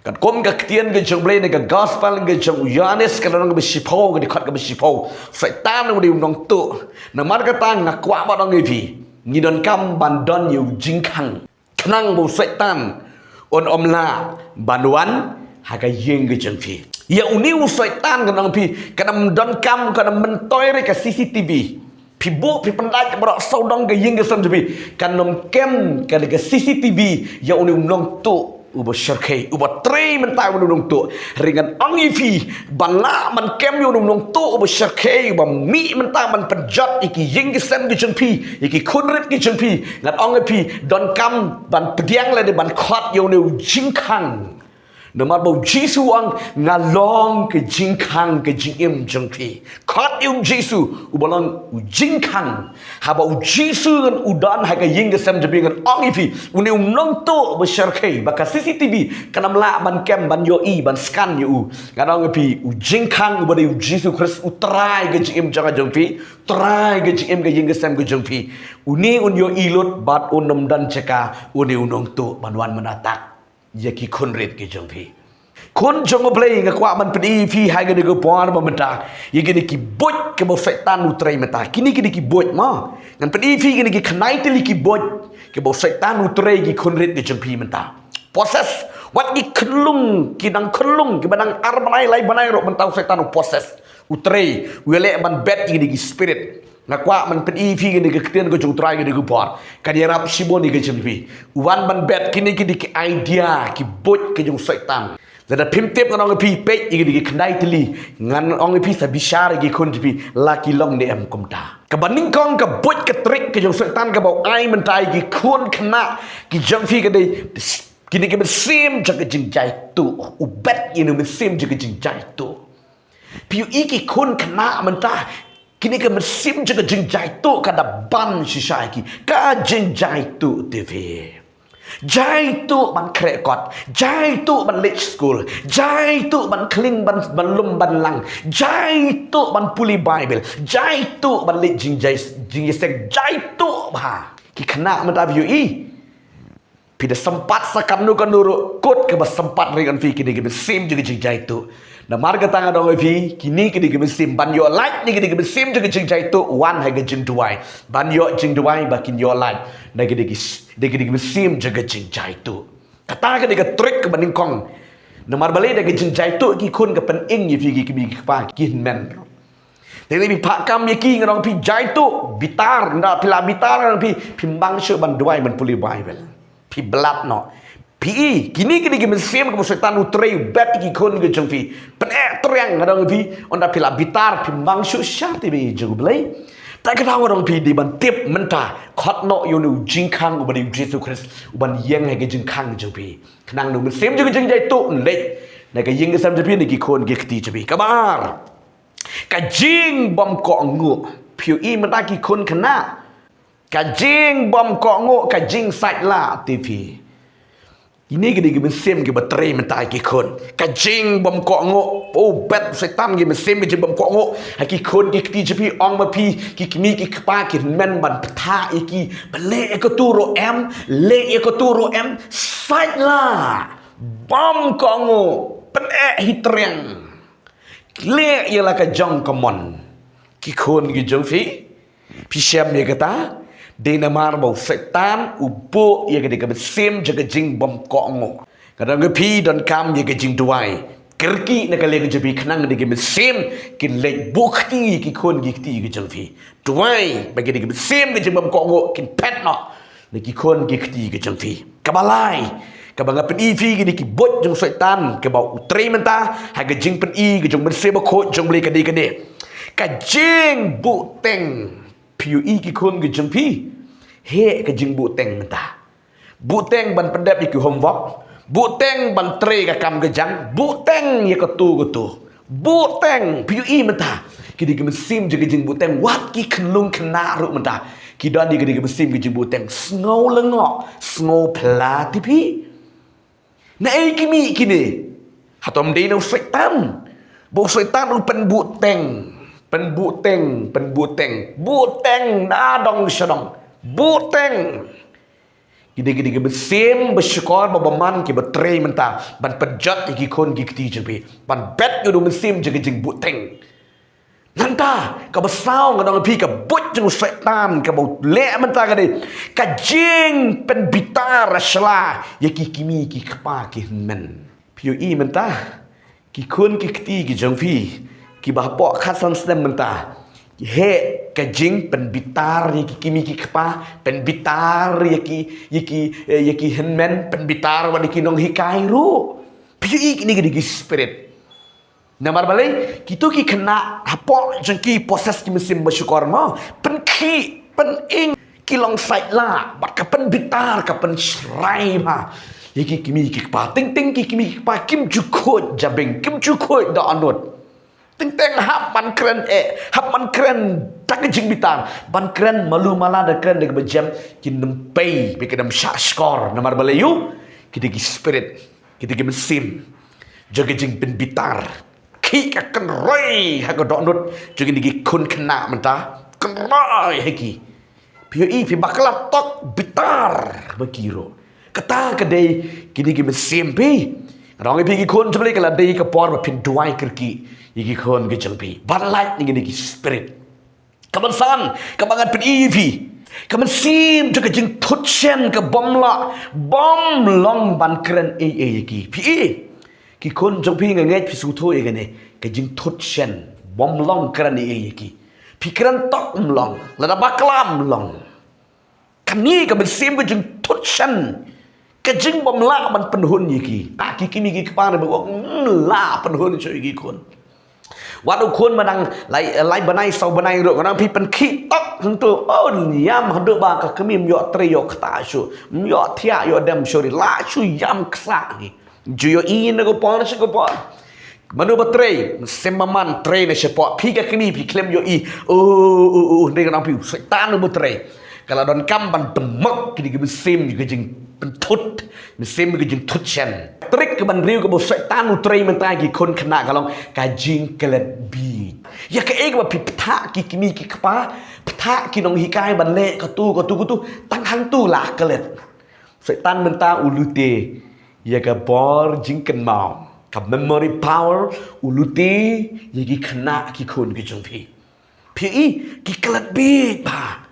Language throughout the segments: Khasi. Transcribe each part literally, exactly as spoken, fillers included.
Katkum ka ktien ka jong U Blei na ka gospel ka jong u Ïoannis ka lynnong kaba shiphew, ka dkhot kaba shiphew, Soitan u dei u nongtuh. Namar kata nga kwah ban ong ïa phi, ngi donkam ban don ïa u jingkhang, khnang ba u Soitan un ym lah ban wan ha ka ïing ka jong phi. Ïa une u Soitan, ngan ong ïa phi, kan ym donkam, kan ym myntoi re ka C C T V. Phi buh, phi pyndait baroh sawdong ka ïing ka sem jong phi, kan ym kem ka, ka C C T V ïa une u nongtuh uba shyrkhei, uba trei mynta ïa une u nongtuh. Hynrei ngan ong ïa phi, ban lah ban kem ïa une u nongtuh uba shyrkhei, uba mih mynta ban pynjot ïa ki ïing ki sem ki jong phi, ïa ki khun rit ki jong phi, ngan ong ïa phi, donkam ban pdiang lane ban khot ïa une u jingkhang. Namar ba u Jisu u ong, nga long ka jingkhang ka jingim jong phi. Khot ïa u Jisu uba long u jingkhang. Haba u Jisu ngan u don ha ka ïing ka sem jong phi, ngan ong ïa phi, une u nongtuh ba shyrkhei, ba ka C C T V kan ym lah ban kem, ban ïohi, ban scan ïa u. Ngan ong ïa phi, u jingkhang uba dei u Jisu Khrist, u trai ka jingim jong ka jong phi, trai ka jingim ka ïing ka sem ka jong phi, une un ïohi lut bad un ym don jaka une u nongtuh ban wan mad attack ïa ki khun rit ki jong phi. Khun jong U Blei, nga kwah ban pyni ïa phi ha kane ka por ba mynta ïa kine ki buit kiba u Soitan u trei mynta. Kine, kine ki buit mo, ngan pyni ïa phi kine ki khyndai tylli ki buit kiba u Soitan u trei ïa ki khun rit ki jong phi mynta. Possess. Wat ki khunlung, ki dang khunlung, kiba dang ar bnai lai bnai ruh mynta u Soitan u possess, u trei, u ïaleh ban bet ïa kine ki spirit. Nga kwah ban pyni ïa phi kane ka ktien ka jong u Trai kane ka por. Kan ïarap shibun ïa ka jingim phi. U wan ban bet, kine ki dei ki idea, ki buit ka jong u Soitan. Lada phim tip, ngan ong ïa phi, peit ïa kine ki khyndai tylli. Ngan ong ïa phi, sa bishar ïa ki khun jong phi la ki long ne em kumta. Kaba nyngkong ka buit ka trick ka jong u Soitan kaba u ai mynta ïa ki khun khynnah ki jong phi ka dei kine ki mynsiem jong ka jingjaituh. U bet ïa une u mynsiem jong ka jingjaituh. Phi ïohi ki khun khynnah mynta, kine ki mynsiem jong ka jingjaituh ka da ban shisha ïa ki. Ka jingjaituh te phi. Jaituh ban khreh kot, jaituh ban leit skul, jaituh ban khling ban, ban lum ban lang, jaituh ban pule Baibl, jaituh ban leit jingjai, jingïaseng, jaituh bha. Ki khynnah mynta, phi ïohi. Phi da sympat sa katno katno ruh, kut kaba sympat ring on phi kine ki mynsiem jong ka jingjaituh. Namar kata nga ong ïa phi, kine, kine ki mynsiem, ban ïoh lait na kine ki mynsiem jong ka jingjaituh, wan ha ka jingduwai. Ban ïoh jingduwai ba kin ïoh lait na kine ki, na kine ki mynsiem jong ka jingjaituh. Kata ka dei ka trick kaba nyngkong. Namar balei? Da ka jingjaituh ki khun ka pynïeng ïa phi ki kmie ki kpa, ki hynmen ruh. Te lei phi phah kam ïa ki, ngan ong ïa phi, jaituh, bitar, ynda phi la bitar, ngan ong ïa phi, phim bang shuh ban duwai ban pule Baibl. Phi blad noh. Phi i, kine, kine ki mynsiem kaba u Soitan u trei, u bet ïa ki khun ki jong phi. Pyneh triang, ngan ong ïa phi, ynda phi la bitar, phim bang shuh sha tynrai jong U Blei. Te kata ngan ong ïa phi, dei ban tip mynta, khot noh ïa une u jingkhang uba dei u Jisu Khrist, u ban ïeng ha ka jingkhang jong phi. Khnang une u mynsiem jong ka jingjaituh un leit na ka ïing ka sem jong phi, na ki khun ki kti jong phi. Kaba ar. Ka jingbymkohnguh. Phi ïohi mynta ki khun khynnah. Ka jingbymkohnguh, ka jingsait lah te phi. Kine ki dei ki mynsiem kiba trei mynta ha ki khun. Ka jingbymkohnguh. Oh, bet Soitan ki mynsiem ka jingbymkohnguh ha ki khun ki kti jong phi, ong ma phi, ki kmie ki kpa ki hynmen ban bthah ïa ki. Ban leh ïa kato ruh em, leh ïa kato ruh em. Sait lah. Bymkohnguh. Pyneh hi triang. Leh ïa la ka jong ka mon. Ki khun ki jong phi, phi shem ïa kata? Dei namar ba u Soitan u buh ïa ka, dei ka mynsiem jong ka jingbymkohnguh. Ka dang ka phi donkam ïa ka jingduwai. Kyrkieh na ka liang ka jong phi khnang dei ka mynsiem kin leit buh kti ki khun ki kti ki jong phi. Duwai ba ka, dei ka mynsiem ka jingbymkohnguh kin phet noh na ki khun ki kti ki jong phi. Kaba lai, kaba nga pyni phi kine ki buit jong Soitan, kaba u trei mynta ha ka jingpyni ka jong u Mynsiem Bakhuid jong U Blei, ka dei kane. Ka jingbuhteng. Phi ïohi ki khun ki jong phi. Heh ka jingbuhteng mynta. Buhteng ban pyndep ïa ki homework. Buhteng ban trei ka kam ka jam. Buhteng ïa kato kato. Buhteng, phi ïohi mynta. Ki dei ki mynsiem jong ka jingbuhteng, wat ki khunlung khynnah ruh mynta. Ki don ïa ki dei ki mynsiem ka jingbuhteng. Sngew lyngngoh, sngew pla te phi. Naei ki mih kine? Hato ym dei na u Soitan? Ba u Soitan u pynbuhteng. Pynbuhteng, pynbuhteng. Buhteng na dong sha dong. Buhteng. Ki dei ki dei ki mynsiem ba shukor ba bymman kiba trei mynta ban pynjot ïa ki khun ki kti jong phi, ban bet ïa u mynsiem jong ka jingbuhteng. Nangta kaba saw nga ong ïa phi, ka buit jong u Soitan kaba u leh mynta ka dei ka jingpynbitar sha la ïa ki kmie ki kpa ki hynmen. Phi ïohi mynta ki khun ki kti ki jong phi kiba hapoh khatsan snem mynta, ki heh ka jingpynbitar ïa ki kmie ki kpa, pynbitar ïa ki, ïa ki, eh, ïa ki hynmen, pynbitar wat ïa ki nonghikai ruh. Phi ïohi kine ki dei ki spirit. Namar balei? Kito ki khynnah hapoh jong ki possess ki mynsiem ba shukor mo. Pynkhih, pynïeng, ki long sait lah bad ka pynbitar, ka pynshrai bha ïa ki kmie ki kpa. Teng teng ki kmie ki kpa kim ju khuid jabieng, kim ju khuid dohnud. Teng teng hap ban kren eh, hap ban kren da ka jingbitar, ban kren malu mala, da kren da kaba jem, kin ym pei, ba kin ym shah shkor. Namar balei? Ïoh, ki dei ki spirit, ki dei ki mynsiem jong ka jingpynbitar. Khih ka kynroi ha ka dohnud jong kine ki khun khynnah mynta. Kynroi ha ki. Phi ïohi, phi bakla tok bitar ba ki ruh. Kata ka dei kine ki mynsiem phi. Nga ong ïa phi, ki khun jong U Blei, ka la dei ka por ba phin duwai kyrkieh ïa ki khun ki jong phi. Ban lait na kine ki spirit. Kaba san, kaba ngan pyni ïa phi, ka mynsiem jong ka jingthut shen, ka bym lah, bym long ban kren ei ei ïa ki. Phi i, ki khun jong phi, nga ngeit phi sngewthuh ïa kane, ka jingthut shen, bym long kren ei ei ïa ki. Phi kren tok ym long, lada bakla ym long. Kane ka mynsiem ka jingthut shen, ka jingbym lah ban pynhun ïa ki. Ah, ki kmie ki kpa ne ba ong, mm, lah pynhun shuh ïa ki khun. Wat u khun ma dang lai, lai bnai saw bnai ruh, nga ong phi, pynkhih tok hangto. Oh, ym ïam haduh ba ka kmie ym ïoh trei ïoh kta shuh, ym ïoh thiah ïoh dem shuh, lah shu ïam ksa hi. Ju ïohi na ka por sha ka por. Mano ba trei, mynsiem bymman trei na shapoh. Phi ka kmie phi khlem ïohi. Oh, oh, oh, oh, dei ka nang phi, u Soitan uba trei. Ka la donkam ban tymok kine ki mynsiem ka jingpynthut, mynsiem ka jingthut shen. Trick ka ban riew kaba u Soitan u trei mynta ïa ki khun khynnah ka long ka jingklet bieit. Ïa kaei kaba phi pynthah ki kmie ki kpa, pynthah ki nonghikai ban leh katu katu katu, tang hangtu la klet. Soitan mynta u lute ïa ka bor jingkynmaw, ka memory power, u lute ïa ki khynnah ki khun ki jong phi. Phi i, ki klet bieit bha.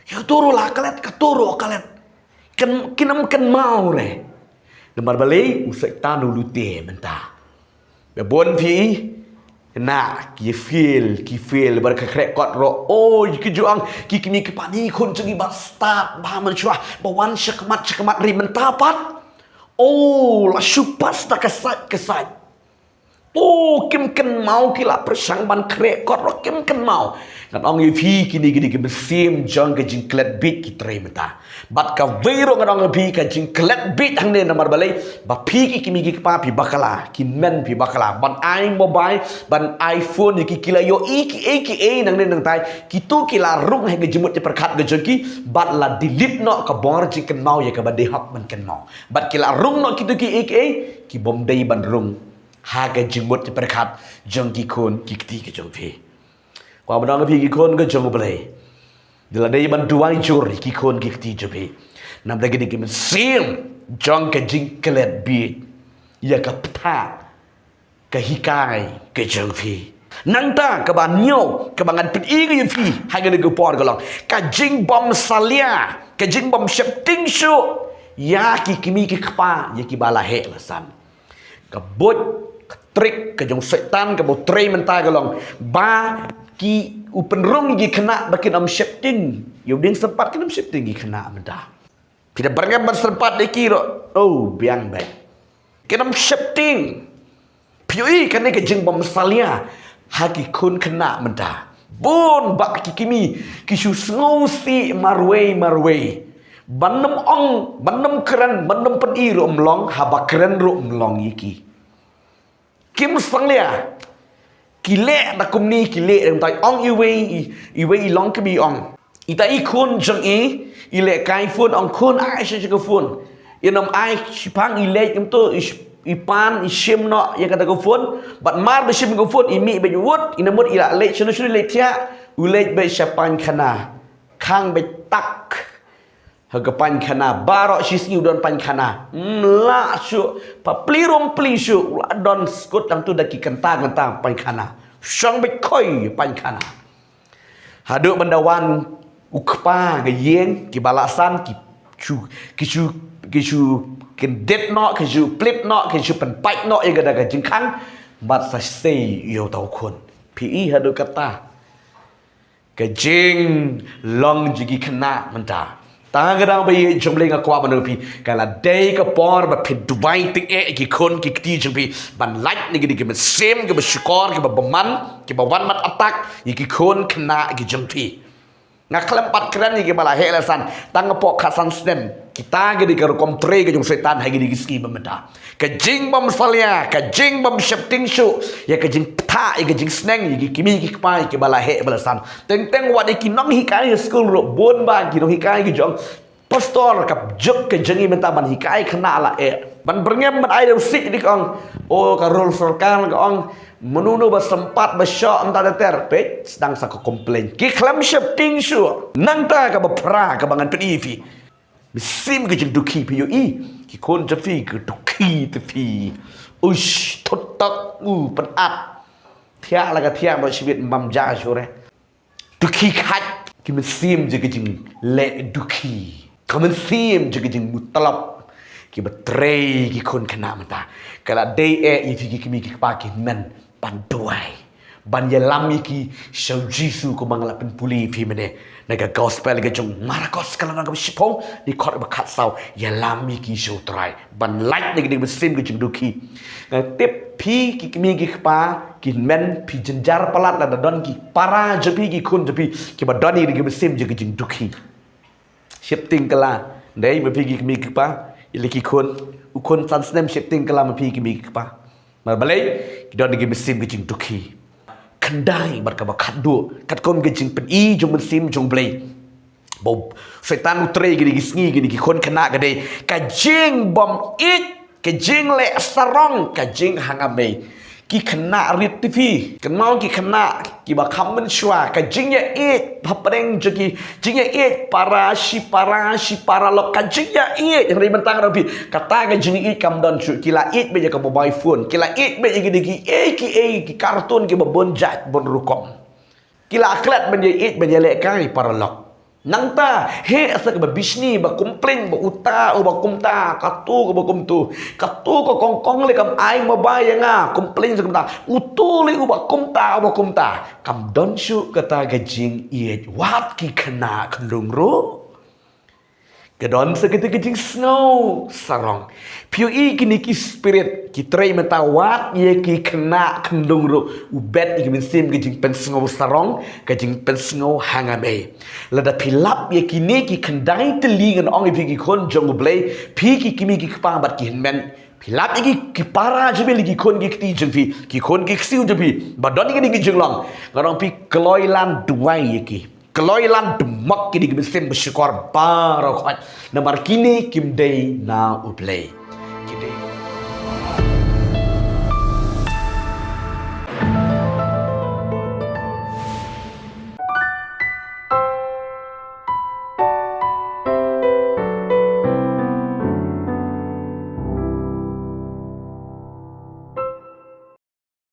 Ïa katu ruh la klet, katu ruh klet. Kin, kin ym kynmaw re. Namar balei? U Soitan u lute mynta. Ba bun phi i, na ki fail, ki fail, bad ka khreh kot ruh. Oh, ki ju ong, ki kmie ki kpa ne khun jong ngi ba stad bha mynshuwa, ba wan shakhmat shakhmat, ri mynta pat. Oh, la shu pass da ka sait ka sait. Oh, kim kynmaw, ki la pyrshang ban khreh kot ruh kim kynmaw. Ngan ong ïa phi, kine ki dei ki mynsiem jong ka jingklet bieit ki trei mynta. Bad kawei ruh ngan ong ïa phi, ka jingklet bieit hangne namar balei? Ba phi ki kmie ki kpa phi bakla, ki hynmen phi bakla. Ban ai mobile, ban ai phone ïa ki, ki la ïohi kiei kiei nangne nangtai. Kito ki la rung ha ka jingmut jingpyrkhat ka jong ki, bad la delete noh ka bor jingkynmaw ïa kaba dei hok ban kynmaw. Bad ki la rung noh kito kiei kiei, ki bym dei ban rung ha ka jingmut jingpyrkhat jong ki khun ki kti ki jong phi. Kwah ban ong ïa phi ki khun ki jong U Blei, da la dei ban duwai jur ïa ki khun ki kti jong phi. Namar kine ki mynsiem jong ka jingklet bieit, ïa ka bthah ka hikai ka jong phi. Nangta kaba hynñiew kaba ngan pyni ïa phi ha kane ka por ka long ka jingbym salia, ka jingbym sheptieng shuh ïa ki kmie ki kpa, ïa kiba la heh la san. Ka buit, ka trick ka jong u Soitan kaba u trei mynta ka long ba ki, u pynrung ïa ki khynnah ba kin ym sheptieng. Ïa u dieng syrpat kin ym sheptieng ïa ki khynnah mynta. Phi da byrngem ban syrpat ïa ki ruh, oh, biang beit. Kin ym sheptieng. Phi ïohi, kane ka jingbym salia ha ki khun khynnah mynta. Bun bah ki kmie ki shu sngewsih marwei marwei. Ban ym ong, ban ym kren, ban ym pyni ruh ym long, haba kren ruh ym long ïa ki. Kim salia. Ki leh da kumne, ki leh da kumtai, ong iwei, i, iwei i long kmie ong. Ita i khun jong i, i leh kai phone, ong khun ai sha ka phone. I nym ai shiphang, i leh kumto, i sh-, i pan, i shim noh ïa kata ka phone. Bad mar ba shim ka phone, i mih beit wut, i na mut i la leh shano shano, i leh thiah, u leh beit sha paikhana. Khang beit tak. Ha ka paikhana, baroh shi sngi u don paikhana. Hmm, lah shuh, pa pli rum pli shuh, u la don skut tang tu da ki kynta kynta paikhana. Shong beit khoi paikhana. Haduh ban da wan u kpa ka ïing, ki ba la san, ki shu, ki shu, ki shu kyndit noh, ki shu plit noh, ki shu pynpait noh ïa ka da ka jingkhang. Bad sa sei ïa uta u khun. Phi i haduh kata. Ka jinglong jong ki khynnah mynta. Tang ka dang ba ïeit jong Blei nga kwah ban ong phi, ka la dei ka por ba phin duwai tyngeh ïa ki khun ki kti jong phi ban lait na ki dei ki mynsiem ki ba shukor ki ba bymman ki ba wan mat attack ïa ki khun khynnah ki jong phi. Nga khlem pat kren ïa ki ba la heh la san tang ka por khatsan snem. Kita ki dei ka rukom trei ka jong Soitan ha ki dei ki sngi ba mynta. Ka jingbym salia, ka jingbym sheptieng shuh ïa ka jingpyntha, ïa ka jingsneng ïa ki kmie ki kpa ïa ki ba la heh ba la san. Teng teng wat ïa ki nonghikai ha skul ruh bun ba ki nonghikai ki jong pastor ka juk ka jong i mynta ban hikai khynnah la eh. Ban byrngem ban ai da u sik dik ong. O ka rul sorkar ka ong. Mano mano ba sympat ba shoh mynta ter ter peit sdang sa ka complain. Ki khlem sheptieng shuh. Nangta ka ba phra ka ba ngan pyni phi. Mynsiem ka jingdukhi phi ïohi. Ki khun jong phi ka dukhi te phi. Uish, thut tak u pynat. Thiah la ka thiah ba shibit mam ja shuh re. Dukhi khat ki mynsiem jong ka jingleh dukhi. Ka mynsiem jong ka jingmutlop. Ki ba trei ki khun khynnah mynta. Ka la dei eh ïa phi ki kmie ki kpa ki men ban duwai. Ban ïalam ïa ki sha u Jisu kumba nga la pynpule ïa phi mynne. Na ka gospel ka jong Markos ka lynnong kaba shiphew, dkhot ba khatsaw, ïalam ïa ki sha u Trai. Ban lait na ki dei mynsiem ka jingdukhi. Nga tip phi ki kmie ki kpa, ki men phi jynjar palat lada don ki para jong phi ki khun jong phi, ki ba don ïa ki dei mynsiem jong ka jingdukhi. Sheptieng kylla, dei ma phi ki kmie ki kpa, ïa la ki khun, u khun san snem sheptieng kylla ma phi ki kmie ki kpa. Namar balei, ki don ki mynsiem ki jingdukhi. Khyndai bad kaba khatduh, katkum ka jingpyni jong mynsiem jong Blei. Ba u Soitan u trei kine ki sngi kine ki khun khynnah ka dei. Ka jingbym ïeit, ka jingleh sarong, ka jinghangam ei. Ki khynnah rit te phi. Kynmaw ki khynnah, ki ba kham mynshuwa, ka jingïaieit, hapdeng jong ki, jingïaieit, para, shi para, shi para lok, ka jingïaieit, hynrei mynta nga ong phi, kata ka jingïaieit kam don shuh, ki la ïeit beit ïa ka mobile phone, ki la ïeit beit ïa ki dei ki ei, ki ei, ki cartoon, ki ba bun jait, bun rukom. Ki la klet ban ïaieit, ban ïalehkai, para lok. Nangta, heh sa ka ba bishni, ba complain, ba uta, u ba kumta, katu, ka ba kumtu. Katu, ka kong kong lei kam ai mobile ïa nga, complain sa kumta. Utu lei u ba kumta, u ba kumta. Kam don shuh kata ka jingïeit wat ki khynnah khynrung ruh. Ka don sa kata ka jingsngew sarong. Phi ïohi kine ki spirit, ki trei mynta wat ïa ki khynnah khynrung ruh. U bet ïa ki mynsiem ka jingpynsngew sarong, ka jingpynsngew hangam ei. Lada phi lap ïa kine ki khyndai tylli ngan ong ïa phi ki khun jong U Blei, phi ki kmie ki kpa bad ki hynmen. Phi lap ïa ki, ki para jong phi, ki khun ki kti jong phi, ki khun ki ksiew jong phi. Ba don ïa kine ki jinglong. Ngan ong phi kloi lan duwai ïa ki. Kloi lan dmok ki dei ki mynsiem ba shukor baroh khoit. Namar kine kim dei na U Blei.